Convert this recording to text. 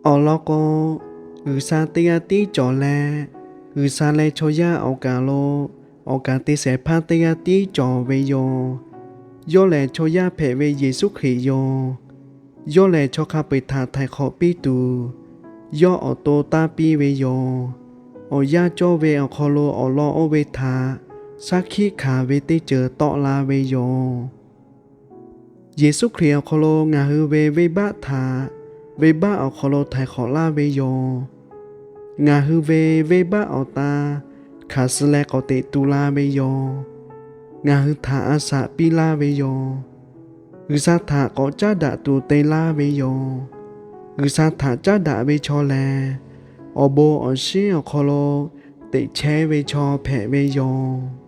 Awˬ lawn k'o, G'uiˬsha teˇ g'aˇ tiˉ cawˬ leh, G'uiˬsha leh chaw yaˇ awˬ kaˍ lo awˬ kaˍ te shehˍ hpaˇ teˇ g'aˇ tiˉ cawˬ ve yoˬ. Yawˇ lehˬ chaw yaˇ hpehꞈ ve Yeˍsuˆ Hkriꞈ yoˬ. Yawˇ lehˬ chaw hk'a peu-eˬ htaꞈ htaiˍ hk'awꞈ piˇ tuˬ, yawˇ awˬ to taˇ piˇ ve yoˬ. Awˬ yanˇ cawˇ ve awˬ hk'aw lo awˬ lawn oˇ ve htaꞈ shaˉ hkiˆ hkanˍ ve teˇ ceuˬ tawˆ la ve yoˬ. Yeˍsuˆ Hkriꞈ awˬ hk'aw lo ngaˬ hui ve venˇbaˆ htaꞈ venˇbaˆ awˬ hk'aw lo htaiˍ hk'awꞈ laˇ ve yoˬ. Ngaˬ hui ve venˇbaˆ awˬ tan hkanˍ suh leh k'awꞈ teꞈ tu la ve yoˬ. Ngaˬ hui htaꞈ a shaꞈ piˇ laˇ ve yoˬ. G'uiˬsha htaꞈ k'awꞈ caˉ daꞈ tuˬ te laˇ ve yoˬ. G'uiˬsha htaꞈ caˉ daꞈ ve chaw lehˬ, awˬ bon awˬ shinˉ awˬ hk'aw lo teꞈ chehˇ ve chaw hpehꞈ ve yoˬ.